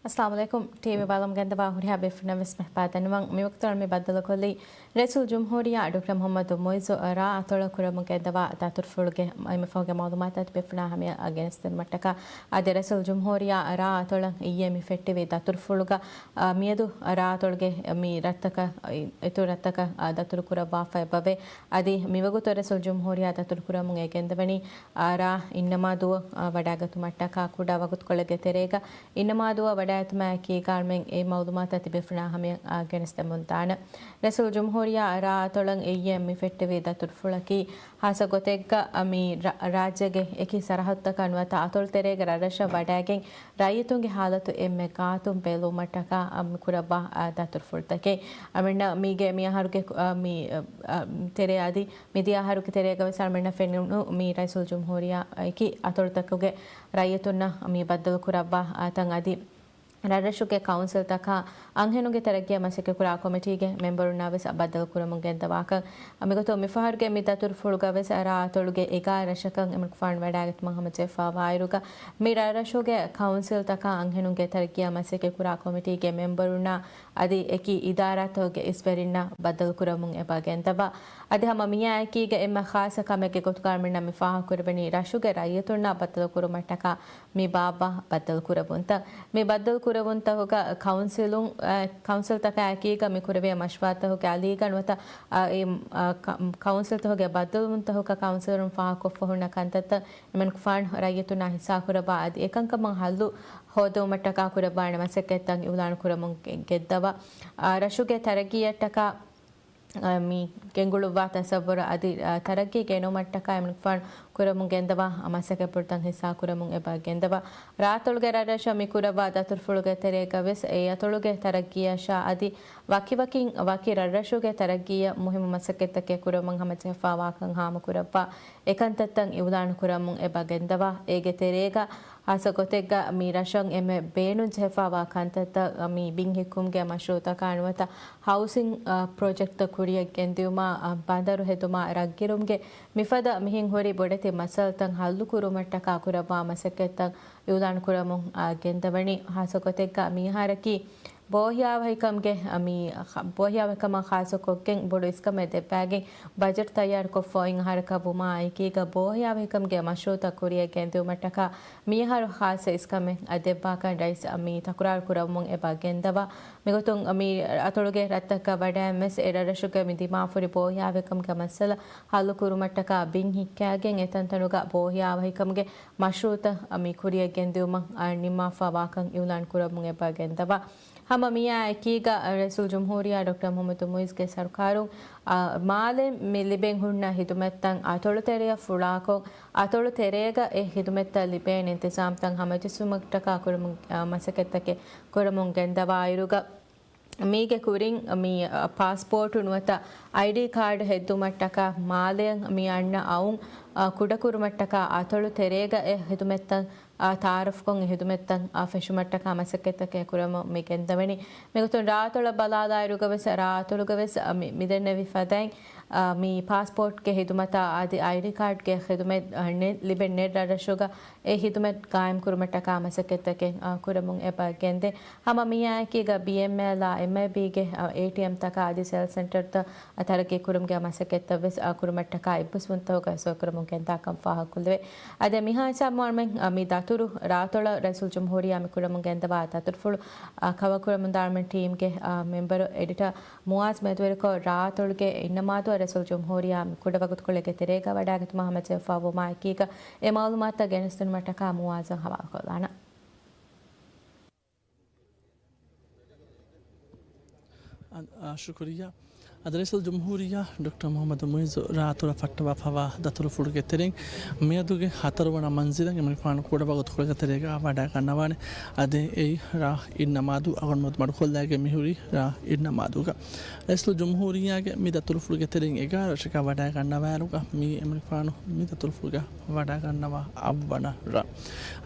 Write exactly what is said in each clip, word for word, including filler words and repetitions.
އައްސަލާމު ޢަލައިކުމް. ޓީވީ ބަލަމުން ގެންދަވާ ހުރިހާ ބޭފުޅުންނަށް ވެސް މި ބައްދަލުކޮށްލީ. ރައީސުލްޖުމްހޫރިއްޔާ ޑޮކްޓަރ މުޙައްމަދު މުޢިއްޒު ރާ އަތޮޅަށް ކުރަމުން ގެންދަވާ ދަތުރުފުޅުގެ އެންމެ ފަހުގެ މަޢުލޫމާތު އަދި ބޭފުޅުންނާ ހަމަޔަށް ގެނެސްދިނުމަށްޓަކާ. އަދި ރައީސުލްޖުމްހޫރިއްޔާ ރާ އަތޮޅަށް އިއްޔެ މި ފެއްޓެވި ދަތުރުފުޅުގަ، އާ، މިއަދު ރާ އަތޮޅުގެ މި ރަށްތަކަށް، އިތުރު ރަށްތަކަށް، އާ، ދަތުރު ކުރައްވާފަ އެބަވޭ. އަދި މިވަގުތު ރައީސުލްޖުމްހޫރިއްޔާ ދަތުރު ކުރަމުން އެ ގެންދަވަނީ، އާ، ރާ އިންނަމާދުއަށް، އާ، ވަޑައިގަތުމަށްޓަކާ ކުޑަ ވަގުތުކޮޅެއްގެ ތެރޭގަ އިންނަމާދުއަށް ވަޑައިގަތުމާއެކީގަ އަޅުމެން އެ މަޢުލޫމާތު އަދި ބޭފުޅުންނާ ހަމަޔަށް، އާ، ގެނެސްދެމުންދާނެ. ރައީސުލްޖުމްހޫރިއްޔާ ރާ އަތޮޅަށް އެއްޔެއް މި ފެއްޓެވި ދަތުރުފުޅަކީ ހާއްސަ ގޮތެއްގަ، އަ، މި ރަ-، ރާއްޖޭގެ އެކި ސަރަހައްދުތަކަށް ނުވަތަ އަތޮޅު ތެރޭގަ ރަށްރަށަށް ވަޑައިގެން ރައްޔިތުންގެ ހާލަތު އެންމެ ގާތުން ބެލުމަށްޓަކާ، އަ، މި ކުރައްވާ، އަ، ދަތުރުފުޅުތަކެއް. އަ، މިންނަ މީގެ މި އަހަރުގެ، އަ، މި، އަ، ތެރޭ އަދި މިދިޔަ އަހަރުގެ ތެރޭގަ ވެސް އަޅުމެންނަށް ފެނުނު މި ރައީސުލްޖުމްހޫރިއްޔާ އެކި އަތޮޅުތަކުގެ ރައްޔިތުންނަށް މި ބައްދަލު ކުރައްވާ، އަ، ތަން އަދި ރަށްރަށުގެ ކައުންސިލްތަކާ އަންހެނުންގެ ތަރައްގީއަށް މަސައްކަތްކުރާ ކޮމިޓީގެ މެމްބަރުންނާ ވެސް ބައްދަލުކުރަމުން ގެންދަވާކަން. މިގޮތުން މިފަހަރުގެ މި ދަތުރުފުޅުގަ ވެސް ރާ އަތޮޅުގެ އެގާ ރަށަކަށް އެމަނިކުފާނު ވަޑައިގަތުމަށް ހަމަޖެހިފައިވާއިރުގަ، މި ރަށްރަށުގެ ކައުންސިލްތަކާ އަންހެނުންގެ ތަރައްގީއަށް މަސައްކަތްކުރާ ކޮމިޓީގެ މެމްބަރުންނާ އަދި އެކި އިދާރާތަކުގެ އިސްވެރިންނަށް ބައްދަލުކުރަމުން އެބަ ގެންދަވާ. އަދި ހަމަ މިއާއެކީގަ އެންމެ ޚާއްޞަ ކަމެއްގެ ގޮތުގަ އަޅުމެންނަށް މި ފާހަގަކުރެވެނީ ރަށުގެ ރައްޔިތުންނާ ބައްދަލުކުރުމަށްޓަކާ މި ބާއްވާ ބައްދަލުކުރެވުންތައް. މި ބައްދަލުކުރެވުންތަކުގަ ކައުންސިލުން، އަ، ކައުންސިލްތަކާއެކީގަ މި ކުރެވޭ މަޝްވަރާތަކުގެ އަލީގަ ނުވަތަ، އަ، އެ، އަ، ކަ-، ކައުންސިލްތަކުގެ ބައްދަލުވުންތަކުގަ ކައުންސިލަރުން ފާހަގަކޮށްފަ ހުންނަ ކަންތައްތައް އެމަނިކުފާނު ރައްޔިތުންނާ ހިއްސާކުރައްވާ އަދި އެކަންކަމަށް ހައްލު ހޯދުމަށްޓަކާ ކުރައްވާނެ މަސައްކަތްތައް އިޢުލާނު ކުރަމުން ގެ-، ގެންދަވާ. އާ، ރަށުގެ ތަރައްގީއަށްޓަކާ އަ، މި ގެންގުޅުއްވާ ތަސައްވަރު އަދި، އަ، ތަރައްގީ ގެނުމަށްޓަކާ އެމަނިކުފާނު ކުރަމުން ގެންދަވާ މަސައްކަތްޕުޅުތައް ހިއްސާކުރަމުން އެބަ ގެންދަވާ. ރާއަތޮޅުގެ ރަށްރަށަށް މި ކުރައްވާ ދަތުރުފުޅުގެ ތެރޭގަ ވެސް އެ އަތޮޅުގެ ތަރައްގީއަށާ އަދި ވަކިވަކިން ވަކި ރަށްރަށުގެ ތަރައްގީއަށް މުހިއްމު މަސައްކަތްތަކެއް ކުރަމުން ހަމަޖެހިފައިވާކަން ހާމަކުރައްވާ އެކަންތައްތައް އިޢުލާނު ކުރަމުން އެބަ ގެންދަވާ. އޭގެ ތެރޭގަ ހާއްސަ ގޮތެއްގަ މި ރަށަށް އެންމެ ބޭނުން ޖެހިފައިވާ ކަންތައްތައް، މި ބިން ހިއްކުމުގެ މަޝްރޫޢުތަކާ ނުވަތަ ހައުސިން، އަ، ޕްރޮޖެކްޓްތައް ކުރިއަށް ގެންދިއުމާ، އަ، ބަނދަރު ހެދުމާ، ރަށްގިރުމުގެ މިފަދަ މިހެން ހުރި ބޮޑެތި މައްސަލަތައް ހައްލު ކުރުމަށްޓަކާ ކުރައްވާ މަސައްކަތްތައް އިޢުލާނު ކުރަމުން، އަ، ގެންދަވަނީ. ހާއްސަ ގޮތެއްގަ މި އަހަރަކީ ބޯހިޔާވަހިކަމުގެ، އަ، މި ޚަ-، ބޯހިޔާވަހިކަމަށް ޚާއްޞަކޮށްގެން ބޮޑު އިސްކަމެއް ދެއްވާގެން ބަޖެޓް ތައްޔާރުކޮށްފަ އޮތް އަހަރަކަށް ވުމާ އެކީގަ ބޯހިޔާވަހިކަމުގެ މަޝްރޫޢުތައް ކުރިއަށް ގެންދިއުމަށްޓަކާ މިއަހަރު ޚާއްޞަ އިސްކަމެއް ދެއްވާކަން ރައީސް މި ތަކުރާރު ކުރަމުން އެބަ ގެންދަވާ. މިގޮތުން މި އަތޮޅުގެ ރަށްތަކަށް ވަޑައިން ވެސް އެ ރަށްރަށުގެ މި ދިމާވާފަހުރި ބޯހިޔާވަހިކަމުގެ މައްސަލަ ހައްލު ކުރުމަށްޓަކާ ބިން ހިއްކާގެން އެތަންތަނުގަ ބޯހިޔާވަހިކަމުގެ މަޝްރޫޢުތައް މި ކުރިއަށް ގެންދިއުމަށް ނިންމާފައިވާކަން އިޢުލާން ކުރަމުން އެބަ ގެންދަވާ. ހަމަ މިއާ އެކީގަ ރައީސުލްޖުމްހޫރިއްޔާ ޑޮކްޓަރ މުޙައްމަދު މުޢިއްޒުގެ ސަރުކާރުން، އާ، މާލެ މި ލިބެން ހުންނަ ހިދުމަތްތައް އަތޮޅު ތެރެއަށް ފުޅާކޮށް، އަތޮޅު ތެރޭގަ އެ ހިދުމަތްތައް ލިބޭނެ އިންތިޒާމްތައް ހަމަޖެއްސުމަށްޓަކާ ކުރަމުން، އާ، މަސައްކަތްތަކެއް ކުރަމުން ގެންދަވާއިރުގަ، މީގެ ކުރިން މި، އަ، ޕާސްޕޯޓު ނުވަތަ އައިޑީ ކާޑު ހެއްދުމަށްޓަކާ މާލެއަށް މި އަންނަ އައުން، އަ، ކުޑަކުރުމަށްޓަކާ އަތޮޅު ތެރޭގަ އެ ހިދުމަތްތައް، އާ، ތައާރަފްކޮށް އެ ހިދުމަތްތައް، އާ، ފެށުމަށްޓަކާ މަސައްކަތްތަކެއް ކުރަމުން މި ގެންދަވަނީ. މިގޮތުން ރާއަތޮޅަށް ބަލާލާއިރުގަ ވެސް، ރާއަތޮޅުގަ ވެސް، އަ، މި، މިދެންނެވި ފަދައިން، އާ، މި ޕާސްޕޯޓްގެ ހިދުމަތާ އަދި އައިޑީ ކާޑްގެ ހިދުމަތް، އާ، ނެ-، ލިބެން ނެތް ރަށްރަށުގަ އެ ހިދުމަތް ގާއިމްކުރުމަށްޓަކާ މަސައްކަތްތަކެއް، އާ، ކުރަމުން އެބަ ގެންދޭ. ހަމަ މިއާއެކީގަ ބީއެމްއެލް އާ އެމްއައިބީގެ، އާ، އޭޓީއެމްތަކާ އަދި ސެލް ސެންޓަރތައް ތަރައްގީ ކުރުމުގެ މަސައްކަތްތައް ވެސް، އާ، ކުރުމަށްޓަކާ އެއްބަސްވުންތަކުގަ ސޮއިކުރަމުން ގެންދާކަން ފާހަގަކޮށްލެވޭ. އަދި މިހާ ހިސާބުން އަޅުމެން، އާ، މި ދަތުރު ރާއަތޮޅަށް ރައީސުލްޖުމްހޫރިއްޔާ މި ކުރަމުން ގެންދަވާ ދަތުރުފުޅު، އާ، ކަވަރ ކުރަމުންދާ އަޅުމެން ޓީމްގެ، އާ، މެމްބަރު އެޑިޓަރ މުއާޒް މެދުވެރިކޮށް، ރާއަތޮޅުގެ އިންނަމާދުއަށް ރައީސުލްޖުމްހޫރިއްޔާ މި ކުޑަ ވަގުތުކޮޅެއްގެ ތެރޭގަ ވަޑައިގަތުމަށް ހަމަޖެހިފައިވުމާ އެކީގަ އެ މައުލޫމާތުތައް ގެނެސްދިނުމަށްޓަކާ މުއާޒަށް ހަވާލުކޮށްލާނަން. އަ، އަ، ޝުކުރިއްޔާ. އަދި ރައީސުލްޖުމްހޫރިއްޔާ ޑޮކްޓަރ މުޙައްމަދު މުޢިއްޒު ރާއަތޮޅަށް ފައްޓަވާފައިވާ ދަތުރުފުޅުގެ ތެރެއިން މިއަދުގެ ހަތަރުވަނަ މަންޒިލަށް އެމަނިކުފާނު ކުޑަ ވަގުތުކޮޅެއްގެ ތެރޭގަ ވަޑައިގަންނަވާނެ. އަދި އެއީ ރާ އިންނަމާދު އަޅުގަނޑުމެން މަޑުކޮށްލައިގެން މިހުރީ ރާ އިންނަމާދުގަ. ރައީސުލްޖުމްހޫރިއްޔާގެ މި ދަތުރުފުޅުގެ ތެރެއިން އެގާރަ ރަށަކަށް ވަޑައިގަންނަވާއިރުގަ މީ އެމަނިކުފާނު މި ދަތުރުފުޅުގަ ވަޑައިގަންނަވާ އަށްވަނަ ރަށް.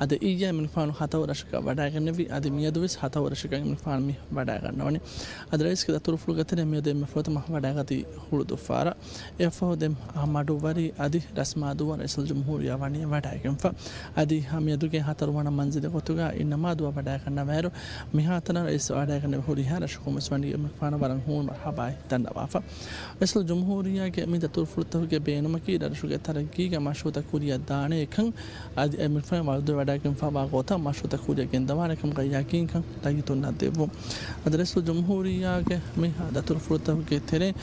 އަދި އިއްޔެ އެމަނިކުފާނު ހަތަރު ރަށަކަށް ވަޑައިގެންނެވި، އަދި މިއަދު ވެސް ހަތަރު ރަށަކަށް އެމަނިކުފާނު މި ވަޑައިގަންނަވަނީ. އަދި ރައީސްގެ ދަތުރުފުޅުގެ ތެރެއިން މިއަދު އެންމެ ފުރަތަމަ ވަޑައިގަތީ ހުޅުދުއްފާރަށް. އެއަށްފަހު ދެން މަޑުވަރި އަދި ރަސްމާދޫއަށް ރައީސުލްޖުމްހޫރިއްޔާ ވަނީ ވަޑައިގެންފަ. އަދި މިއަދުގެ ހަތަރުވަނަ މަންޒިލެއް ގޮތުގަ އިންނަމާދޫ ވަޑައިގަންނަވާއިރު، މިހާތަނަށް ރައީސް ވަޑައިގަނެވި ހުރިހާ ރަށަކުން ވެސް ވަނީ އެމީހުންނަށް ވަރަށް ހޫނު މަރުހަބާއެއް ދަންނަވާފަ. ރައީސުލްޖުމްހޫރިއްޔާގެ މި ދަތުރުފުޅުތަކުގެ ބޭނުމަކީ ރަށުގެ ތަރައްގީގެ މަޝްރޫއުތައް ކުރިއަށް ދާނެ ކަން، އަދި އެމީހުން ވައުދު ވަޑައިގެންފަވާ ގޮތަށް މަޝްރޫއުތައް ކުރިއަށް ގެންދަވާނެ ކަމުގެ ޔަގީންކަން ރައްޔިތުންނަށް ދެއްވުން. އަދި ރައީސުލްޖުމްހޫރިއްޔާގެ މި ދަތުރުފުޅުތަކުގެ ތެރެއިން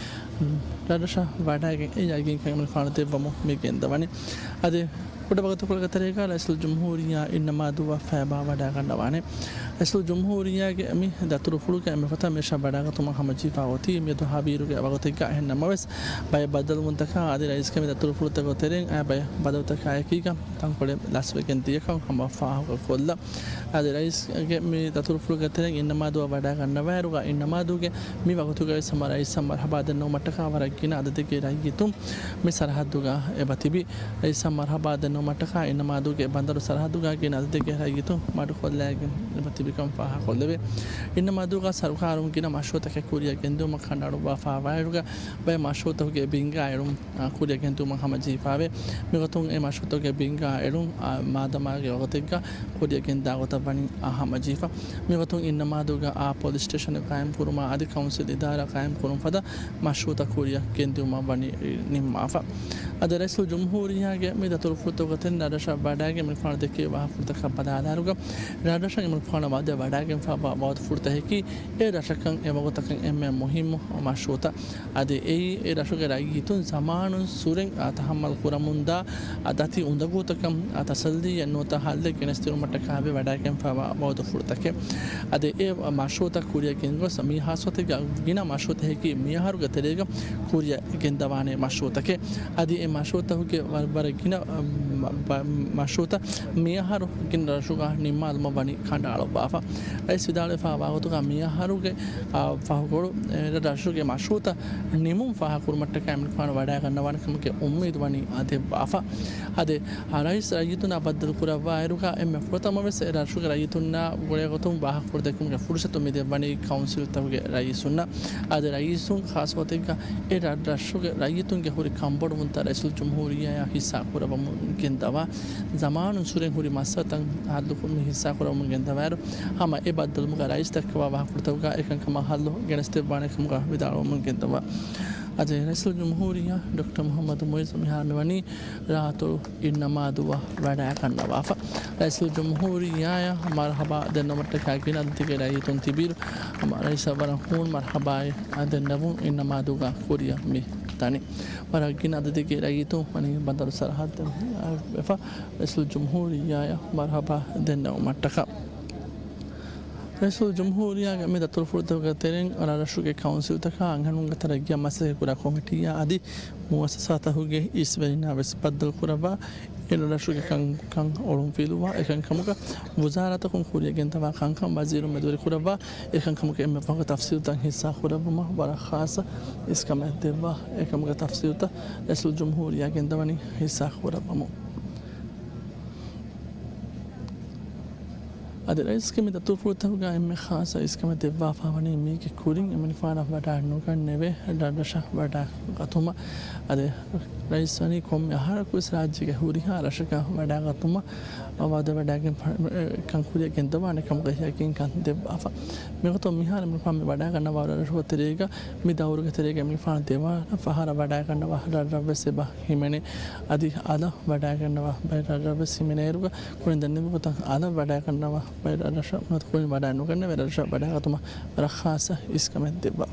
ރަށްރަށަށް ވަޑައިގެން އެ ޔަގީންކަން އެމީހުންނަށް ދެއްވަމުން މި ގެންދަވަނީ. އަދި ކުޑަ ވަގުތުކޮޅެއްގެ ތެރޭގަ ރައީސުލްޖުމްހޫރިއްޔާ އިންނަމާދޫއަށް ފައިބާ ވަޑައިގަންނަވާނެ. ރައީސުލްޖުމްހޫރިއްޔާގެ މި ދަތުރުފުޅުގަ އެންމެ ފަހަތަށް މި ރަށަށް ވަޑައިގަތުމަށް ހަމަޖެހިފަ އޮތީ މިއަދު ހަވީރުގެ ވަގުތެއްގަ. އެހެން ނަމަވެސް، ބައެއް ބައްދަލުވުންތަކާ އަދި ރައީސްގެ މި ދަތުރުފުޅުތަކުގެ ތެރެއިން އައި ބައެއް ބަދަލުތަކާއެކީގަ ތަންކޮޅެއް ލަސްވެގެން ދިޔަކަން ހަމަ ފާހަގަކޮށްލަން. އަދި ރައީސްގެ މި ދަތުރުފުޅުގެ ތެރެއިން އިންނަމާދޫއަށް ވަޑައިގަންނަވާއިރުގަ އިންނަމާދޫގެ މި ވަގުތުގައި ވެސް ހަމަ ރައީސަށް މަރުހަބާ ދެންނެވުމަށްޓަކާ ވަރަށް ގިނަ އަދަދެއްގެ ރައްޔިތުން މި ސަރަހައްދުގަ އެބަ ތިބި. ރައީސަށް މަރުހަބާ ދެންނެވުމަށްޓަކާ އިންނަމާދޫގެ ބަނދަރު ސަރަހައްދުގަ ގިނަ އަދަދެއްގެ ރައްޔިތުން މަޑުކޮށްލައިގެން އެބަ ތިބިކަން ފާހަގަކޮށްލެވޭ. އިންނަމާދޫގަ ސަރުކާރުން ގިނަ މަޝްރޫއުތަކެއް ކުރިއަށް ގެންދިއުމަށް ކަނޑައަޅުއްވާފަވާއިރުގަ ބައެއް މަޝްރޫއުތަކުގެ ބިންގާ އެޅުން އާ، ކުރިއަށް ގެންދިއުމަށް ހަމަޖެހިފަވޭ. މިގޮތުން އެ މަޝްރޫއުތަކުގެ ބިންގާ އެޅުން، އާ، މާދަމާގެ ވަގުތެއްގަ ކުރިއަށް ގެންދާ ގޮތަށް ވަނީ، އާ، ހަމަޖެހިފަ. މިގޮތުން އިންނަމާދޫގަ، އާ، ޕޮލިސް ސްޓޭޝަނެއް ޤާއިމް ކުރުމާ އަދި ކައުންސިލް އިދާރާ ޤާއިމް ކުރުން ފަދަ މަޝްރޫއުތައް ކުރިއަށް ގެންދިއުމަށް ވަނީ ނިންމާފަ. އަދި ރައީސުލްޖުމްހޫރިއްޔާގެ މި ދަތުރުފުޅުތަކުގެ ތެރެއިން ރަށްރަށަށް ވަޑައިގެން މިނިވަން ދެއްކެވި ވާހަކަފުޅުތަކަށް ބަލާލާއިރުގަ، ރަށްރަށަށް މިނިވަން ވައުދެއް ވަޑައިގެންފަވާ ވައުދުފުޅުތަކަކީ، އެ ރަށަކަށް އެ ވަގުތަކަށް އެންމެ މުހިއްމު މަޝްރޫއުތައް. އަދި އެއީ އެ ރަށުގެ ރައްޔިތުން ޒަމާނުން ސުރެން، އާ، ތަހައްމަލް ކުރަމުންދާ، އާ، ދަތި އުނދަގޫތަކަށް، އާ، ތަސައްލީއެއް ނުވަތަ ހައްލެއް ގެނެސްދިނުމަށްޓަކާ ވެ ވަޑައިގެންފަވާ ވައުދުފުޅުތަކެއް. އަދި އެ މަޝްރޫއުތައް ކުރިއަށް ގެންގޮސް މި ހާއްސަ ގޮތެއްގަ ގިނަ މަޝްރޫއުތަކަކީ މިއަހަރުގެ ތެރޭގަ ކުރިއަށް ގެންދަވާނެ މަޝްރޫއުތަކެއް. އަދި އެ މަޝްރޫއުތަކުގެ ވަރަށް، ވަރަށް ގިނަ، އަ، މަ-، މަ-، މަޝްރޫއުތައް މިއަހަރު ގިނަ ރަށުގަ ނިންމާލުމަށް ވަނީ ކަނޑައަޅުއްވާފަ. ރައީސް ވިދާޅުވެފަ ވާގޮތުގަ މިއަހަރުގެ، އާ، ފަހުގަޑު، އެ، ރަށުގެ މަޝްރޫއުތައް ނިމުން ފާހަގަކުރުމަށްޓަކާ އެމްޑިފާނު ވަޑައިގަންނަވާނެ ކަމުގެ އުއްމީދު ވަނީ އާ ދެއްވާފަ. އަދި، އާ، ރައީސް ރައްޔިތުންނާ ބައްދަލު ކުރައްވާއިރުގަ އެންމެ ފުރަތަމަ ވެސް އެ ރަށުގެ ރައްޔިތުންނާ ގުޅޭގޮތުން ވާހަކަފުޅު ދެއްކުމުގެ ފުރުސަތު މި ދެއްވަނީ ކައުންސިލްތަކުގެ ރައީސުންނަށް. އަދި ރައީސުން ޚާއްޞަ ގޮތެއްގަ އެ ރަށްރަށުގެ ރައްޔިތުންގެ ހުރި ކަންބޮޑުވުންތައް ރައީސުލްޖުމްހޫރިއްޔާއާ ހިއްސާ ކުރައްވަމުން ގެންދަވާ، ޒަމާނުން ސުރެން ހުރި މައްސަލަތައް ހައްލުކޮށް މި ހިއްސާ ކުރައްވަމުން ގެންދަވާއިރު، ހަމަ އެ ބައްދަލުވުމުގަ ރައީސް ދައްކަވާ ވާހަކަފުޅުތަކުގަ އެކަންކަމަށް ހައްލު ގެނެސްދެއްވާނެ ކަމުގަ ވިދާޅުވަމުން ގެންދަވާ. އަދި ރައީސުލްޖުމްހޫރިއްޔާ ޑޮކްޓަރ މުޙައްމަދު މުޢިއްޒު މިހާރު މިވަނީ ރާއަތޮޅު އިންނަމާދޫއަށް ވަޑައިގަންނަވާފަ. ރައީސުލްޖުމްހޫރިއްޔާއަށް މަރުޙަބާ ދެންނެވުމަށްޓަކާ ގިނަ އަދަދެއްގެ ރައްޔިތުން ތިބިއިރު، ހަމަ ރައީސަށް ވަރަށް ހޫނު މަރުޙަބާއެއް ދެންނެވުން އިންނަމާދޫގަ ކުރިއަށް މި ދަނީ. ވަރަށް ގިނަ އަދަދެއްގެ ރައްޔިތުން ވަނީ ބަނދަރު ސަރަހައްދަށް ވެފަ ރައީސުލްޖުމްހޫރިއްޔާއަށް މަރުޙަބާ ދެންނެވުމަށްޓަކާ. ރައީސުލްޖުމްހޫރިއްޔާގެ މި ދަތުރުފުޅުތަކުގެ ތެރެއިން ރަށްރަށުގެ ކައުންސިލްތަކާ އަންހެނުންގެ ތަރައްގީއަށް މަސައްކަތްކުރާ ކޮމިޓީއާ އަދި މުއައްސަސާތަކުގެ އިސްވެރިންނާ ވެސް ބައްދަލުކުރައްވާ، އެ ރަށްރަށުގެ ކަންކަން އޮޅުންފިލުވާ އެކަންކަމުގަ ވުޒާރާތަކުން ކުރިއަށް ގެންދަވާ ކަންކަން ވަޒީރުން މެދުވެރިކުރައްވާ އެކަންކަމުގެ އެންމެ ފަހުގެ ތަފްސީލުތައް ހިއްސާކުރައްވުމަށް ވަރަށް ޚާއްޞަ އިސްކަމެއް ދެއްވާ. އެކަމުގެ ތަފްސީލުތައް ރައީސުލްޖުމްހޫރިއްޔާ ގެންދަވަނީ ހިއްސާކުރައްވަމުން. އަދި ރައީސްގެ މި ދަތުރުފުޅުތަކުގަ އެންމެ ޚާއްޞަ އިސްކަމެއް ދެއްވާފަ ވަނީ މީގެ ކުރިން އެމީހުންނަށް ވަޑައިނުގަންނެވޭ ރަށްރަށަށް ވަޑައިގަތުމަށް. އަދި ރައީސް ވަނީ ކޮންމެ އަހަރަކު ވެސް ރާއްޖޭގެ ހުރިހާ ރަށަކަށް ވަޑައިގަތުމަށް ވައުދު ވަޑައިގެން ކަން ކުރިއަށް ގެންދަވާނެ ކަމުގެ ޔަގީންކަން ދެއްވާފަ. މިގޮތަށް މިހާރު އެމީހުން މި ވަޑައިގަންނަވާ ރަށްރަށުގެ ތެރޭގަ މި ދައުރުގެ ތެރޭގަ އެމީހުން ދެވަނަ ފަހަރަށް ވަޑައިގަންނަވާ ރަށްރަށް ވެސް އެބަ ހިމެނޭ. އަދި އަލަށް ވަޑައިގަންނަވާ ބައެއް ރަށްރަށް ވެސް ހިމެނޭއިރުގަ ކުރިން ދެންނެވި ގޮތަށް އަލަށް ވަޑައިގަންނަވާ ބައެއް ރަށްރަށަށް ނުވަތަ ކުރިން ވަޑައިނުގަންނެވޭ ރަށްރަށަށް ވަޑައިގަތުމަށް ވަރަށް ޚާއްޞަ އިސްކަމެއް ދެއްވާ.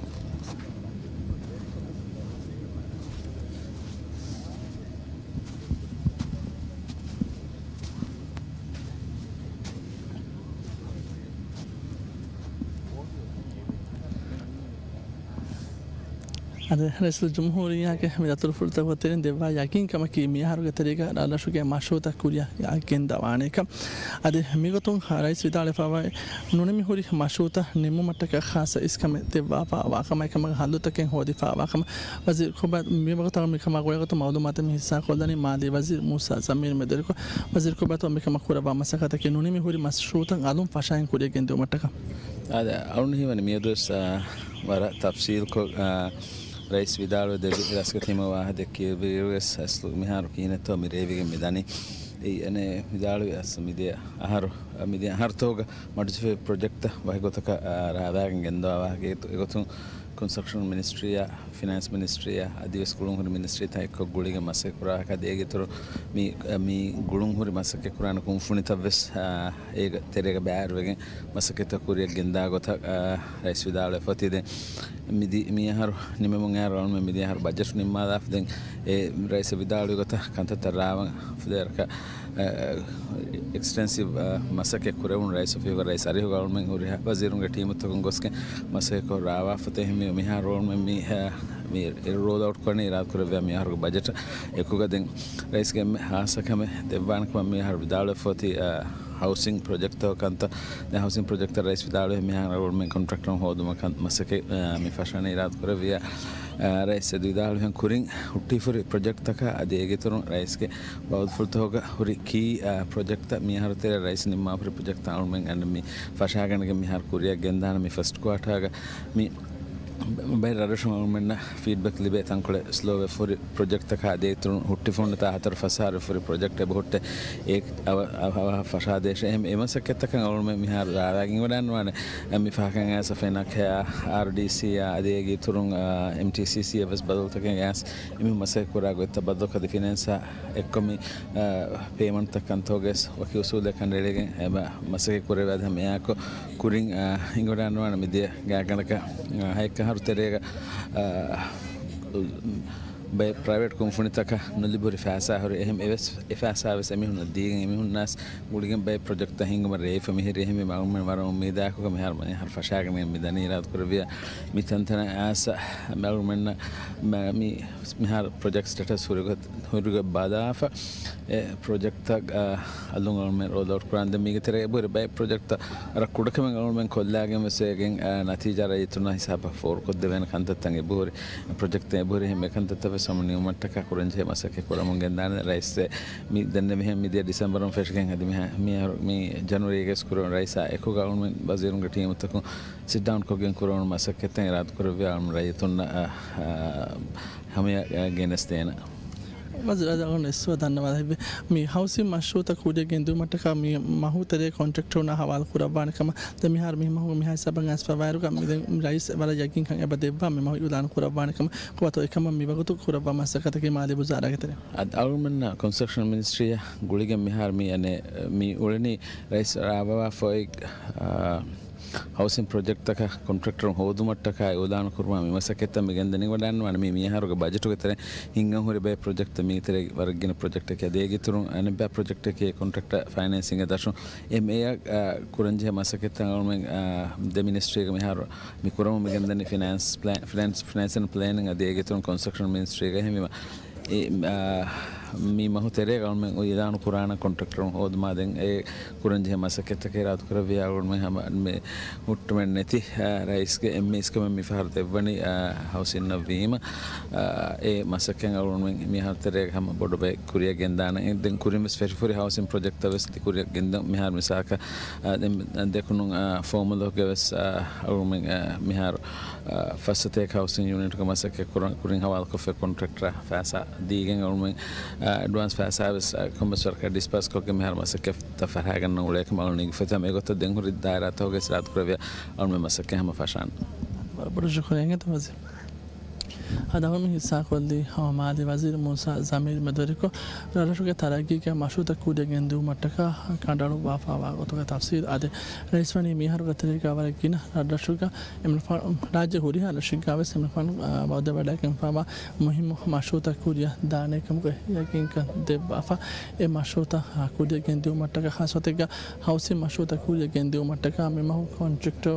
އަދި ރައީސުލްޖުމްހޫރިއްޔާގެ މި ދަތުރުފުޅުތަކުގެ ތެރެއިން ދެއްވާ ޔަގީންކަމަކީ، މިއަހަރުގެ ތެރޭގަ ރަށްރަށުގެ މަޝްރޫއުތައް ކުރިއަށް ގެންދަވާނެކަން. އަދި މިގޮތުން ރައީސް ވިދާޅުވެފައިވަނީ، ނުނިމި ހުރި މަޝްރޫއުތައް ނިމުމަށްޓަކާ ޚާއްޞަ އިސްކަމެއް ދެއްވާފަ ވާކަމާ، އެކަމަކު ހައްލުތަކެއް ހޯދިފަ ވާކަމަށް ވަޒީރު ކޮބާތު މިވަގުތު މިކަމާ ގުޅޭގޮތުން މައުލޫމާތެއް މި ހިއްސާކޮށްލަނީ މާލީ ވަޒީރު މޫސާ ޒަމީރު މެދުވެރިކޮށް. ވަޒީރު ކޮބާތު މިކަމަށް ކުރައްވާ މަސައްކަތަކީ ނުނިމި ހުރި މަޝްރޫއުތައް އަލުން ފަށައިން ކުރިއަށް ގެންދިއުމަށްޓަކާ. އާދެ، އަޅުން ހީވަނީ މިއަދުވެސް، އާ، ވަރަށް ތަފްސީލްކޮށް، އާ، ރައީސް ވިދާޅުވެ ދެއްވި ރަސްގެ ތިމަ ވާހަކަ ދެއްކިޔަވިއިރުވެސް އަސްލު މިހާރު ކިހިނެއްތޯ މި ރޭވިގެން މި ދަނީ. އެއީ އަނެއް ވިދާޅުވި އަސްލު މިދިޔަ އަހަރު، މިދިޔަ އަހަރުތޯގަ މަޑުޖެހިފައި ޕްރޮޖެކްޓްތައް ވަކިގޮތަކަށް، އާ، ރާވާގެން ގެންދަވާ ވާހަކަ އެގޮތުން ކޮންސްޓްރަކްޝަން މިނިސްޓްރީއާ، ފިނޭންސް މިނިސްޓްރީއާ އަދިވެސް ގުޅުންހުރި މިނިސްޓްރީތައް އެއްކޮށް ގުޅިގެން މަސައްކަތް ކުރާ ހަކަ އޭގެ އިތުރު މި، މި ގުޅުންހުރި މަސައްކަތް ކުރާނެ ކުންފުނިތައް ވެސް، އާ، އޭގެ ތެރޭގަ ބައިވެރިވެގެން މަސައްކަތްތައް ކުރިއަށް ގެންދާ ގޮތަށް، އާ، ރައީސް ވިދާޅުވެފަ އޮތީ. ދެން މިދި-، މިއަހަރު ނިމެމުން އައި ރައުންމެ މިދިޔަ އަހަރު ބަޖެޓު ނިންމާލާފަ ދެން އެ ރައީސް ވިދާޅުވި ގޮތަށް ކަންތައްތައް ރާވަން ފުދޭ ވަރަކަށް، އެ، އެކްސްޓެންސިވް، އަ، މަސައްކަތް ކުރެވުނު ރައީސް އޮފީހުގަ ރައީސް އަރިހުގަ އަޅުމެން ހުރިހާ ވަޒީރުންގެ ޓީމުތަކުން ގޮސްގެން މަސައްކަތްކޮށް ރާވާފަ އޮތޭ. މި-، މިހާރު އަޅުމެން މި، އަ، މި ރޯލް އައުޓް ކުރަނީ އިރާދަކުރެއްވިޔާ މި އަހަރުގެ ބަޖެޓަށް އެކުގަ. ދެން ރައީސްގެ އެންމެ ހާއްސަ ކަމެއް ދެއްވާނެ ކަމަށް މި އަހަރު ވިދާޅުވެފަ އޮތީ، އަ، ހައުސިން ޕްރޮޖެކްޓްތަކުގެ ކަންތައް. ދެން ހައުސިން ޕްރޮޖެކްޓްތައް ރައީސް ވިދާޅުވި މިހާރު އަޅުމެން ކޮންޓްރެކްޓަރުން ހޯދުމަށް ކަން މަސައްކަތް، އަ، މި ފަށާނެ އިރާދަކުރެއްވިޔާ. އަ، ރައީސް އެދި ވިދާޅުވިހެން ކުރިން ހުއްޓިފުރި ޕްރޮޖެކްޓްތަކާ އަދި އޭގެއިތުރުން ރައީސްގެ ބައުދުފުޅުތަކުގަ ހުރި ކީ، އަ، ޕްރޮޖެކްޓްތައް މިއަހަރު ތެރޭ ރައީސް ނިންމާފުރި ޕްރޮޖެކްޓްތައް އަޅުމެން އަންނަ މި ފަށާގަނެގެން މިހާރު ކުރިއަށް ގެންދާނެ މި ފަސްޓް ކުއާޓާގަ. މި ބައެއް ރަށްރަށުން އަޅުމެންނަށް ފީޑްބެކް ލިބޭ ތަންކޮޅެއް ސްލޯވެފަ ހުރި ޕްރޮޖެކްޓްތަކާ އަދި އޭގެއިތުރުން ހުއްޓިފަ ހުންނަ ތާ ހަތަރު ފަސް އަހަރު ފުރި ޕްރޮޖެކްޓް އެބަހުއްޓޭ. އެ އަވަ-، އަވަ-، އަވަހަށް ފަށާދޭށޭ. އެހެން އެ މަސައްކަތްތަކަށް އަޅުމެން މިހާރު ރާވާގެން އިވަޑަންވާނެ. އެ މި ފަހަކަށް އައިސް ފެނަކެއާ، އާރްޑީސީއާ އަދި އޭގެ އިތުރުން، އާ، އެމްޓީސީސީއަށް ވެސް ބަދަލުތަކެއް އައިސް އެމީހުން މަސައްކަތް ކުރާ ގޮތްތައް ބަދަލުކޮށް އަދި ފިނޭންސާ އެއްކޮށް މި، އާ، ޕޭމަންޓްތައް ކަންތައްގައި ވަކި އުސޫލެއް ކަނޑައެޅިގެން އެ މަ-، މަސައްކަތް ކުރެވޭ. އަދި ހަމައެއާއެކު ކުރިން، އާ، އިނގޮޑާންވާނެ މިދިޔަ ގާތްގަނޑަކަށް، އާ، ހައެއްކަ އަހަރު ތެރޭގަ، އާ، ބައެއް ޕްރައިވެޓް ކުންފުނިތަކަށް ނުލިބިހުރި ފައިސާ ހުރި. އެހެން އެވެސް އެ ފައިސާ ވެސް އެމީހުންނަށް ދީގެން އެމީހުންނަސް ގުޅިގެން ބައެއް ޕްރޮޖެކްޓްތައް ހިންގުމަށް ރޭވިފަ މިހިރީ. އެހެންވީމަ އަޅުމެން ވަރަށް އުއްމީދާއެކު މިހާރު މިހާރު ފަށާގެން މި ދަނީ އިރާދަކުރެއްވިޔާ މި ތަންތަނަށް އައިސް އަޅުމެންނަށް މި މިހާރު ޕްރޮޖެކްޓް ސްޓޭޓަސް ހުރިގޮތް، ހުރިގޮތް ބަލާފަ އެ ޕްރޮޖެކްޓްތައް، އަ، އަލުން އަޅުމެން ރޯލް އައުޓް ކުރާން. ދެން މީގެ ތެރޭ އެބަހުރި ބައެއް ޕްރޮޖެކްޓްތައް ވަރަށް ކުޑަކަމެއް އަޅުމެން ކޮށްލާގެން ވެސް އޭގެން، އަ، ނަތީޖާ ރައްޔިތުންނާ ހިސާބަށް ފޯރުކޮށްދެވޭނެ ކަންތައްތައް އެބަހުރި. ޕްރޮޖެކްޓްތައް އެބަހުރި އެހެން އެކަންތައްތައް ވެސް ހަމަ ނިމުމަށްޓަކާ ކުރަންޖެހޭ މަސައްކަތް ކުރަމުން ގެންދާނެ. ރައީސް މި ދެންނެވިހެން މިދިޔަ ޑިސެމްބަރުން ފެށިގެން އަދި މިހާ-، މިހާރު މި ޖަނުއަރީގައި ކުރަން ރައީސާ އެކުގަ އަޅުމެން ވަޒީރުންގެ ޓީމުތަކުން ސިޓްޑައުންކޮށްގެން ކުރެވުނު މަސައްކަތްތައް އިރާދަކުރެއްވި އަޅުމެން ރައްޔިތުންނަށް، އަ، އަ، ހަމަޔަށް ގެނެސްދޭނަ. ވަޒީރު އަދި އަޅުން އެއްސުވަ ދަންނަވާލެއްވި މި ހައުސިން މަޝްރޫއުތައް ކުރިއަށް ގެންދިއުމަށްޓަކާ މި މަހު ތެރޭ ކޮންޓްރެކްޓަރުންނާ ހަވާލު ކުރައްވާނެ ކަމަށް ދެން މިހާރު މި މަހުގެ މިހާ ހިސާބަށް އައިސްފަ ވާއިރުގަ މި ދެން ރައީސް ވަރަށް ޔަގީންކަން އެބަ ދެއްވާ މި މަހު އިއުލާން ކުރައްވާނެ ކަމަށް. ކޮބާތޯ އެކަމަށް މިވަގުތު ކުރައްވާ މަސައްކަތަކީ މާލީ ވުޒާރާގެ ތެރެއިން؟ އަ-، އަޅުގަނޑުމެންނަށް ކޮންސްޓްރަކްޝަން މިނިސްޓްރީއާ ގުޅިގެން މިހާރު މި އަނެއް މި އުޅެނީ ރައީސް ރާވާފައި، އާ، ހައުސިން ޕްރޮޖެކްޓްތަކަށް ކޮންޓްރެކްޓަރުން ހޯދުމަށްޓަކާ އިއުލާނު ކުރުމާ މި މަސައްކަތްތައް މި ގެންދަނީ. ވަޑާންވާނެ މި މިއަހަރުގެ ބަޖެޓުގެ ތެރެއިން ހިންގަން ހުރި ބައެއް ޕްރޮޖެކްޓްތައް މީގެ ތެރޭ ވަރަށް ގިނަ ޕްރޮޖެކްޓެއް އަދި އޭގެ އިތުރުން އަނެއްބައި ޕްރޮޖެކްޓެއް ކޮންޓްރެކްޓަރ ފައިނޭންސިންގ ދަށުން އެމްއޭއަށް، އާ، ކުރަންޖެހޭ މަސައްކަތްތައް އަޅުމެން، އާ، ދެ މިނިސްޓްރީގެ މިހާރު މި ކުރަމުން މި ގެންދަނީ ފިނޭންސް ޕްލޭ-، ފިނޭންސް، ފިނޭންސް އެންޑް ޕްލޭނިން އަދި އޭގެ އިތުރުން ކޮންސްޓްރަކްޝަން މިނިސްޓްރީގަ. އެހެންވީމަ އެ، އާ، މި މަހު ތެރޭގަ އަޅުމެން އިއުލާނު ކުރާނަ ކޮންޓްރެކްޓަރުން ހޯދުމާ ދެން އެ ކުރަންޖެހޭ މަސައްކަތްތަކެއް އިރާދަކުރެއްވިޔާ އަޅުމެން ހަމަ މި ހުއްޓުމެއް ނެތި، އާ، ރައީސްގެ އެންމެ އިސްކަމެއް މިފަހަރު ދެއްވަނީ، އާ، ހައުސިންއަށްވީމަ، އާ، އެ މަސައްކަތް އަޅުމެން މިހާރު ތެރޭގަ ހަމަ ބޮޑު ބައެއް ކުރިއަށް ގެންދާނެ. ދެން ކުރިން ވެސް ފެށިފުރި ހައުސިން ޕްރޮޖެކްޓްތައް ވެސް ކުރިއަށް ގެންދަން މިހާރު މިސާލަކަށް، އާ، ދެން ދެކުނު، އާ، ފޯމަލޮކްގެ ވެސް، އާ، އަޅުމެން، އާ، މިހާރު އާ، ފަސް ސަތޭކަ ހައުސިން ޔުނިޓްގެ މަސައްކަތް ކުރަން، ކުރިން ހަވާލުކޮށްފައި ކޮންޓްރެކްޓަރަށް ފައިސާ ދީގެން އަޅުމެން، އާ، އެޑްވާންސް ފައިސާ ވެސް، އާ، ކޮންމެސް ވަރަކަށް ޑިސްބާސް ކޮށްގެން މިހާރު މަސައްކަތްތައް ފަށާގަންނަ އުޅޭކަމަށް އަޅުން އެނގިފަ އޮތީ. އެގޮތަށް ދެން ހުރި ދާއިރާތަކުގައި ސިރާތު ކުރެވިޔާ އަޅުމެން މަސައްކަތް ހަމަ ފަށާނެ. ވަރަށް ބޮޑަށް ޝުކުރިއްޔާ ވަޒީރު. އަދި އަޅުން ހިއްސާކޮށްލީ ހަމަ މާލީ ވަޒީރު މޫސާ ޒަމީރު މެދުވެރިކޮށް، ރަށްރަށުގެ ތަރައްގީގެ މަޝްރޫއުތައް ކުރިއަށް ގެންދިއުމަށްޓަކާ ކަނޑައަޅުއްވާފައިވާ ގޮތުގެ ތަފްސީލް. އަދި ރައީސް ވަނީ މިއަހަރުގެ ތެރޭގަ ވަރަށް ގިނަ ރަށްރަށުގަ އެމްނިފާން، ރާއްޖެ ހުރިހާ ރަށެއްގަ ވެސް އެމްނިފާން، އާ، ވައުދެއްވަޑައިގެންފައިވާ މުހިއްމު މަޝްރޫއުތައް ކުރިއަށް ދާނެ ކަމުގެ ޔަގީންކަން ދެއްވާފަ، އެ މަޝްރޫއުތައް، އާ، ކުރިއަށް ގެންދިއުމަށްޓަކާ، ޚާއްޞަ ގޮތެއްގަ ހައުސިން މަޝްރޫއުތައް ކުރިއަށް ގެންދިއުމަށްޓަކާ މި މަހު ކޮންޓްރެކްޓަރު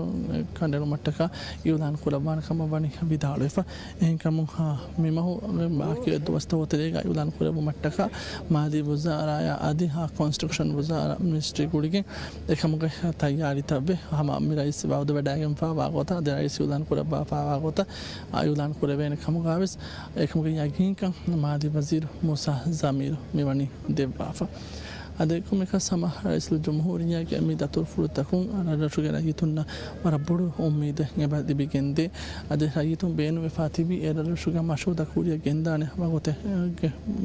ކަނޑައެޅުމަށްޓަކާ އިއުލާން ކުރައްވާނެ ކަމަށް ވަނީ ވިދާޅުވެފަ. އެހެންކަމުން، އާ، މި މަހު ބާކީ ދުވަސްތަކުގެ ތެރޭގަ އިއުލާން ކުރެއްވުމަށްޓަކާ މާލީ ވުޒާރާއާ އަދި، އާ، ކޮންސްޓްރަކްޝަން ވުޒާރާ މިނިސްޓްރީ ގުޅިގެން އެކަމުގެ ތައްޔާރީތައްވެ ހަމަ މި ރައީސް ވައުދުވެވަޑައިގެންފައިވާ ގޮތަށް، އަދި ރައީސް އިއުލާން ކުރައްވާފައިވާ ގޮތަށް، އާ، އިއުލާން ކުރެވޭނެ ކަމުގަވެސް އެކަމުގެ ޔަގީންކަން މާލީ ވަޒީރު މޫސާ ޒަމީރު މިވަނީ ދެއްވާފަ. އަދި ކޮންމެއަކަސް ހަމަ ރައީސުލްޖުމްހޫރިއްޔާގެ މި ދަތުރުފުޅުތަކުން ރަށްރަށުގެ ރައްޔިތުންނަށް ވަރަށް ބޮޑު އުއްމީދެއް އެބަ ލިބިގެންދޭ. އަދި ރައްޔިތުން ބޭނުންވެފާ ތިބި އެ ރަށްރަށުގެ މަޝްރޫޢުތައް ކުރިއަށް ގެންދާނެ ވަގުތެއް،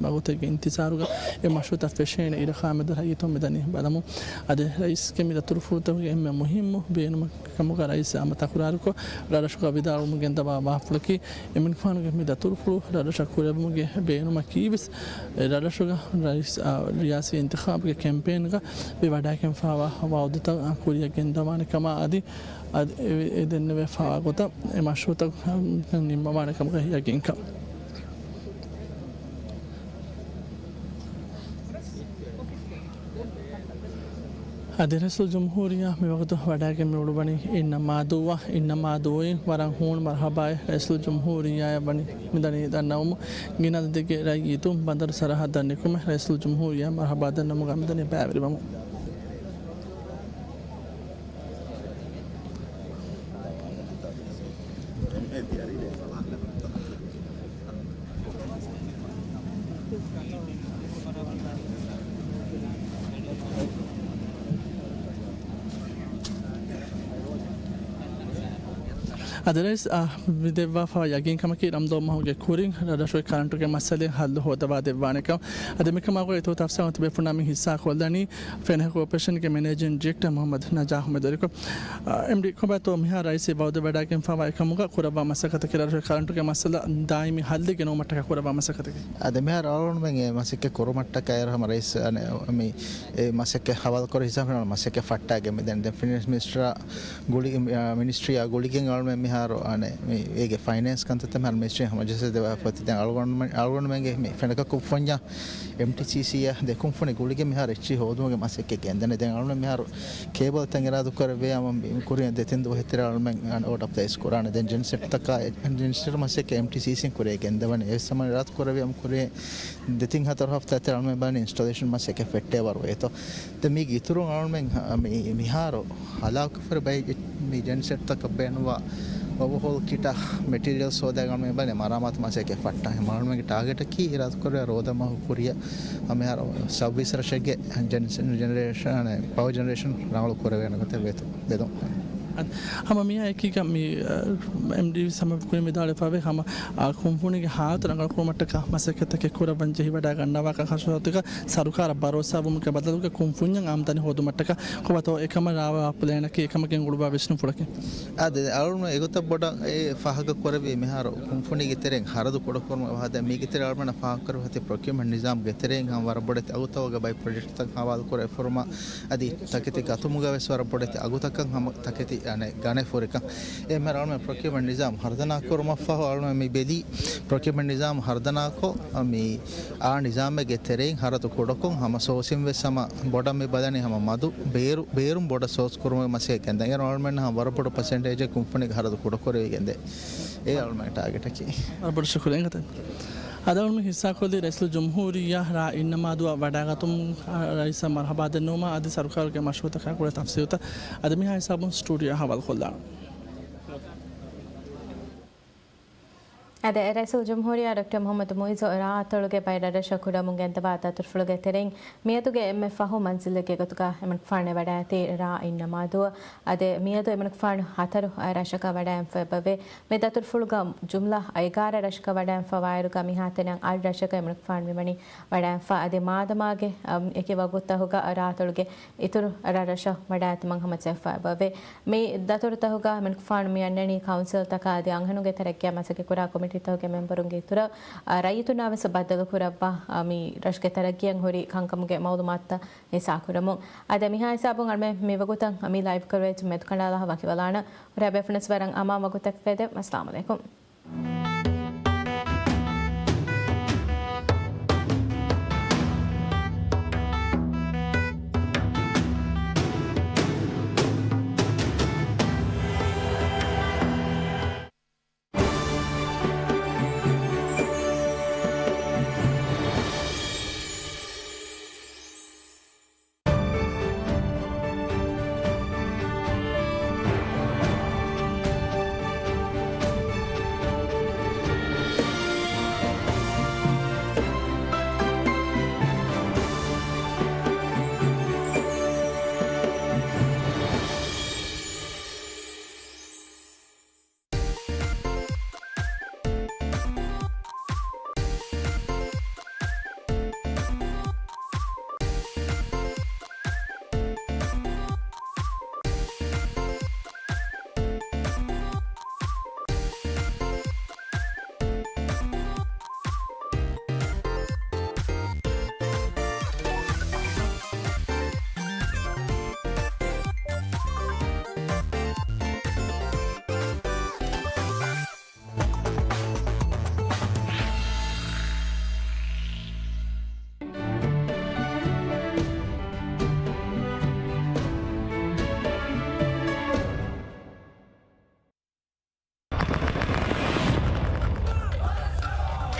ވަގުތެއްގެ އިންތިޒާރުގަ އެ މަޝްރޫޢުތައް ފެށޭނެ އިރަކާމެދު ރައްޔިތުން މިދަނީ ބަލަމުން. އަދި ރައީސްގެ މި ދަތުރުފުޅުތަކުގެ އެންމެ މުހިއްމު ބޭނުމަކީ ކަމުގަ ރައީސް ހަމަ ތަކުރާރުކޮށް، ރަށްރަށުގަ ވިދާޅުވަމުން ގެންދަވާ ވާހަކަފުޅަކީ، އެމިންފާނުގެ މި ދަތުރުފުޅު ރަށްރަށަށް ކުރެވުމުގެ ބޭނުމަކީވެސް، އެ ރަށްރަށުގަ ރައީސް، އާ، ރިޔާސީ އިންތިޚާބުގެ ކެމްޕޭންގަ މި ވަޑައިގެންފާވާ ވައުދުތައް ކުރިއަށް ގެންދަވާނެ ކަމާ އަދި، އަދި އެ، އެ ދެންނެވިފާވާ ގޮތަށް އެ މަޝްރޫޢުތައް ނިންމަވާނެ ކަމުގެ ޔަގީންކަން. އަދި ރައީސުލްޖުމްހޫރިއްޔާ މިވަގުތު ވަޑައިގެން މިއުޅުއްވަނީ އިންނަމާދޫއަށް. އިންނަމާދޫއިން ވަރަށް ހޫނު މަރުޙަބާއެއް ރައީސުލްޖުމްހޫރިއްޔާއަށް ވަނީ މިދަނީ ދަންނަވަމުން. ގިނަ އަދަދެއްގެ ރައްޔިތުން ބަނދަރު ސަރަހައްދަށް ނިކުމެ ރައީސުލްޖުމްހޫރިއްޔާ މަރުޙަބާ ދަންނަވަމުން މިދަނީ ބައިވެރިވަމުން. އަދި ރައީސް، އާ، މި ދެއްވާފައިވާ ޔަގީންކަމަކީ ރަމަޟާން މަހުގެ ކުރިން ރަށްރަށުގެ ކަރަންޓުގެ މައްސަލައިން ހައްލު ހޯދަވާ ދެއްވާނެކަން. އަދި މިކަމާ ގޮތް އިތުރު ތަފްސީލު ތިބޭފުޅުންނާ މި ހިއްސާ ކޮށްލަނީ ފެނޭ ކޯޕަރޭޝަންގެ މެނޭޖިން ޑިރެކްޓަރ މުޙައްމަދު ނަޖާހް އަޙްމަދު އެރިކޮށް. އާ، އެމްޑީ، ކޮބާތޯ މިހާރު ރައީސް ވައުދު ވަޑައިގެންފާވާ އެކަމުގަ ކުރައްވާ މަސައްކަތަކީ ރަށުގެ ކަރަންޓުގެ މައްސަލަ ދާއިމީ ހައްލެއް ގެނައުމަށްޓަކާ ކުރައްވާ މަސައްކަތެކޭ. އާ، ދެން މިހާރު އަޅުގަނޑުމެން އެ މަސައްކަތް ކުރުމަށްޓަކާ އޭރު ހަމަ ރައީސް އަނެއް މި އެ މަސައްކަތް ހަވާލުކުރި ހިސާބުން މަސައްކަތް ފައްޓާގެން މިދަނީ. ދެން ފިނޭންސް މިނިސްޓަރ ގުޅި، އ، މިނިސްޓްރީއާ ގުޅިގެން އަޅުމެން މިހާރު އަނެއް މި އޭގެ ފައިނޭންސް ކަންތައްތައް މިހާރު މިނިސްޓްރީ ހަމަޖައްސަ ދެވާފަ އޮތީ. ދެން އަޅުގަނޑުމެން، އަޅުގަނޑުމެންގެ މި ފެނަކަ ކުށްފުންޏާ އެމްޓީސީސީއާ ދެ ކުންފުނި ގުޅިގެން މިހާރު އެއްޗިހި ހޯދުމުގެ މަސައްކަތް ގެންދަނީ. ދެން އަޅުމެން މިހާރު ކޭބަލްތައް އިރާދަކުރެއްވިއްޔާ މި ކުރިން ދެ ތިން ދުވަހެއް ތެރޭ އަޅުމެން އަނެއް އޯޑަރ ޕްލޭސް ކުރާނެ. ދެން ޖެންސެޓްތަކާ، ޖެންސެޓް މަސައްކަތް އެމްޓީސީސީން ކުރިއަށް ގެންދަވަނީ. އެ ސަމަން އިރާދަކުރެއްވިއްޔާ މި ކުރިން ދެ ތިން ހަތަރު ހަފްތާ ތެރޭ އަޅުމެން ބަލަނީ އިންސްޓޮލޭޝަން މަސައްކަތް ފެއްޓޭ ވަރު އޭތޯ. ދެން މީގެ އިތުރުން އަޅުމެން މި، މިހާރު ހަލާކުފަރި ބައެއް މި ޖެންސެޓްތަކަށް ބޭނުންވާ އޯވަހޯލް ކިޓާ މެޓީރިއަލްސް ހޯދާ އަޅުމެން ބަލަނީ މަރާމާތު މަސައްކަތް ފައްޓާ. އަޅުމެންގެ ޓާގެޓަކީ އިރާދަކުރެއްވިއްޔާ ރޯދަ މަހު ކުރިއަށް މިހާރު ސައުވީސް ރަށެއްގެ ޖެން-، ޖެނެރޭޝަން، ޕަވަރ ޖެނެރޭޝަން ރަނގަޅު ކުރެވޭނެ ގޮތަށް ވޭތޯ. ބެލުން. ހަމަ މިއާ އެކީގަ މި، އަ، އެމްޑީ ސަމަ ކުރިން ވިދާޅުވެފައިވޭ ހަމަ، އަ، ކުންފުނީގެ ހާލަތު ރަނގަޅު ކުރުމަށްޓަކާ މަސައްކަތްތަކެއް ކުރައްވަން ޖެހިވަޑައިގަންނަވާކަން ހަށަހަތުގަ ސަރުކާރަށް ބަރޯސާވުމުގެ ބަދަލުގަ ކުންފުންޏަށް އާމްދަނީ ހޯދުމަށްޓަކާ ކޮބާތޯ އެކަމަށް ރާވާ ޕްލޭނަކީ އެކަމަށް ގެންގުޅުއްވާ ވިސްނުންފުޅަކީ؟ އާދެ، އަޅުން އެގޮތަށް ބޮޑަށް އެ ފާހަގަ ކުރެއްވީ މިހާރު ކުންފުނީގެ ތެރެއިން ހަރަދު ކުޑަކުރުމަށް ވާހަކަ. މީގެ ތެރޭ އަޅުމެންނަށް ފާހަގަ ކުރެވޭ ތި ޕްރޮކިއުމަންޓް ނިޒާމްގެ ތެރެއިން ހަމަ ވަރަށް ބޮޑެތި އަގުތައް ބައެއް ޕްރޮޖެކްޓްތައް ހަވާލު ކުރެވިފަ ހުރުމަށް އަދި ތަކެތި ގަތުމުގަވެސް ވަރަށް ބޮޑެތި އަގުތަކަށް ހަމަ ތަކެތި އަނެއް ގަނެ ފުރިކަން. އެހެން އަޅުމެން ޕްރޮކިއުމަންޓް ނިޒާމް ހަރުދަނާ ކުރުމަށްފަހު އަޅުމެން މި ބެލީ ޕްރޮކިއުމަންޓް ނިޒާމް ހަރުދަނާކޮށް، މި އާ ނިޒާމެއްގެ ތެރެއިން ހަރަދު ކުޑަކޮށް ހަމަ ސޯސިން ވެސް ހަމަ ބޮޑަށް މި ބަލަނީ ހަމަ މަދު ބޭރު، ބޭރުން ބޮޑަށް ސޯސް ކުރުމުގެ މަސައްކަތް ގެންދަން. އޭރު އަޅުމެންނަށް ހަމަ ވަރަށް ބޮޑު ޕަސެންޓޭޖެއް ކުންފުނީގެ ހަރަދު ކުޑަކުރެވިގެންދޭ. އެ އަޅުމެންގެ ޓާގެޓަކީ. ވަރަށް ބޮޑަށް ޝުކުރިއްޔާ. އަދި އަޅުމެން ހިއްސާކޮށްލީ ރައީސުލްޖުމްހޫރިއްޔާ ރ. އިންނަމާދޫއަށް ވަޑައިގަތުމުން ރައީސަށް މަރުޙަބާ ދެންނެވުމާ އަދި ސަރުކާރުގެ މަޝްރޫޢުތަކާ ގުޅޭ ތަފްސީލުތައް އަދި މިހާ ހިސާބުން ސްޓޫޑިއޯއަށް ހަވާލުކޮށްލާނަން. އަދި ރައީސުލްޖުމްހޫރިއްޔާ ޑޮކްޓަރ މުޙައްމަދު މުޢިއްޒު ރ. އަތޮޅުގެ ބައެއް ރަށްރަށަށް ކުޑަވަމުން ގެންދަވާ ދަތުރުފުޅުގެ ތެރެއިން މިއަދުގެ އެންމެ ފަހު މަންޒިލެއްގެ ގޮތުގަ އެމަނިކުފާނު ވަޑައިގަތީ ރ. އިންނަމާދޫއަށް. އަދި މިއަދު އެމަނިކުފާނު ހަތަރު ރަށަކަށް ވަޑައިގެންފަ އެބަވޭ. މި ދަތުރުފުޅުގަ ޖުމްލަ އެގާރަ ރަށަކަށް ވަޑައިގެންފަވާއިރުގަ މިހާތަނަށް އަށް ރަށަކަށް އެމަނިކުފާނު މިވަނީ ވަޑައިގެންފަ. އަދި މާދަމާގެ، އަމް، އެކި ވަގުތުތަކުގަ ރ. އަތޮޅުގެ އިތުރު ރަށްރަށަށް ވަޑައިގަތުމަށް ހަމަޖެހިފަ އެބަވޭ. މި ދަތުރުތަކުގަ އެމަނިކުފާނު މި އަންނަނީ ކައުންސިލްތަކާ އަދި އަންހެނުންގެ ތަރައްގީއަށް މަސައްކަތްކުރާ ކޮމިޓީތަކުގެ މެމްބަރުންގެ އިތުރަށް، އަ، ރައްޔިތުންނާވެސް ބައްދަލުކުރައްވާ، އަ، މި ރަށުގެ ތަރައްގީއަށް ހުރި ކަންކަމުގެ މައުލޫމާތުތައް ހިއްސާކުރަމުން. އަދި މިހާ ހިސާބުން އަޅުމެން މިވަގުތަށް މި ލައިވް ކަވަރޭޖް މެދުކަނޑާލާ ވަކިވެލާނަން. ހުރިހާ ބޭފުޅުންނަށް ވަރަށް އަމާން ވަގުތެއް ފެދެ. އައްސަލާމު ޢަލައިކުމް.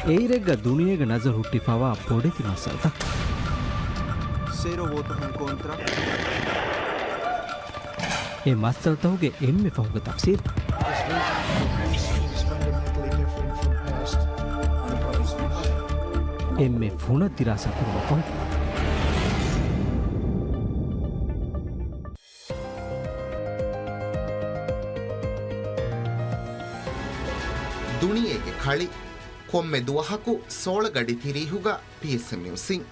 އެއިރެއްގަ ދުނިޔޭގަ ނަޒަރު ހުއްޓިފަވާ ބޮޑެތި މައްސަލަތައް. ސޭރޯ ވޯތަހުން ކޮންތްރާ. އެ މައްސަލަތަކުގެ އެންމެ ފަހުގެ ތަފްސީލް. އެންމެ ފުނަށް ދިރާސާ ކުރުމަށްފަހު. ދުނިޔޭގެ ކަޅި، ކޮންމެ ދުވަހަކު ސޯޅަ ގަޑި ތިރީހުގަ ޕީއެސްއެމް ނިއުސްއިން.